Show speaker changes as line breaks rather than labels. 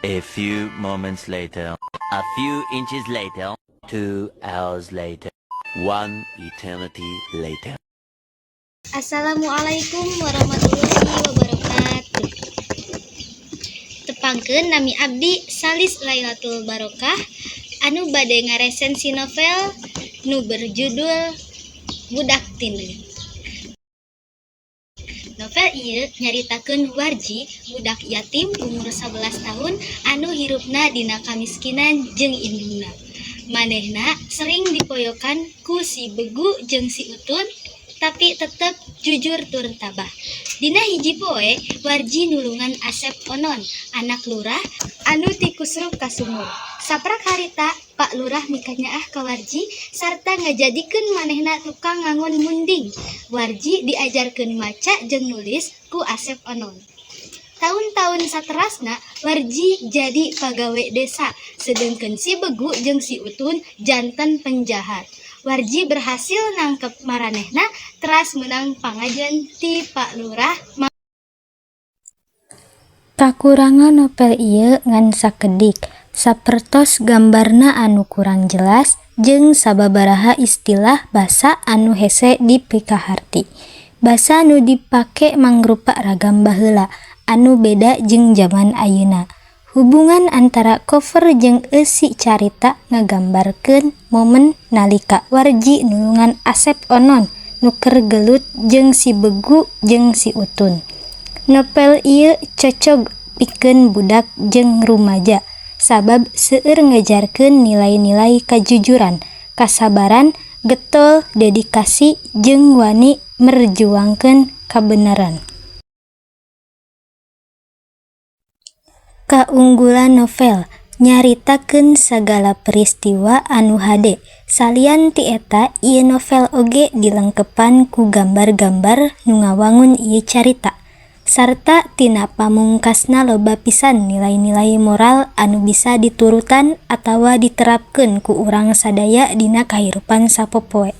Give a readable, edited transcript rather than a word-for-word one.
A few moments later, a few inches later, 2 hours later, one eternity later.
Assalamualaikum warahmatullahi wabarakatuh. Tepangkeun, nami abdi Salis Lailatul Barokah anu bade ngaresensi novel nu berjudul Budak Tindeung. Novel ieu nyaritakeun Warji, budak yatim umur 11 tahun anu hirupna dina kamiskinan jeung indungna. Manehna sering dipoyokan ku si Begu jeung si Utun, tapi tetep jujur tur tabah. Dina hiji poe, Warji nulungan Asep Onon, anak lurah anu tikusruk ka sumur. Saprak harita, Pak Lurah mikanyaah ka Warji sarta ngajadikeun manehna tukang ngangon munding. Warji diajarkeun maca jeung nulis ku Asep Onon. Taun-taun saterasna, Warji jadi pagawe desa, sedengkeun si Begu jeung si Utun janten penjahat. Warji berhasil nangkep maranehna, teras meunang pangajen ti Pak Lurah.
Kakurangan novel ieu ngan sakedik, sapertos gambarna anu kurang jelas jeung sababaraha istilah basa anu hese dipikaharti. Basa nu dipake mangrupa ragam baheula anu beda jeung jaman ayeuna. Hubungan antara cover jeung eusi carita ngagambarkeun momen nalika Warji nulungan Asep Onon nu keur gelut jeung si Begu jeung si Utun. Novel ieu cocog pikeun budak jeung rumaja sabab seueur ngajarkeun nilai-nilai kajujuran, kasabaran, getol, dedikasi jeung wani merjuangkeun kabeneran. Kaunggulan novel nyaritakeun sagala peristiwa anu hade. Salian ti eta, ieu novel oge dilengkepan ku gambar-gambar nu ngawangun ieu carita. Sarta tina pamungkasna loba pisan nilai-nilai moral anu bisa diturutan atawa diterapkeun ku urang sadaya dina kahirupan sapopoe.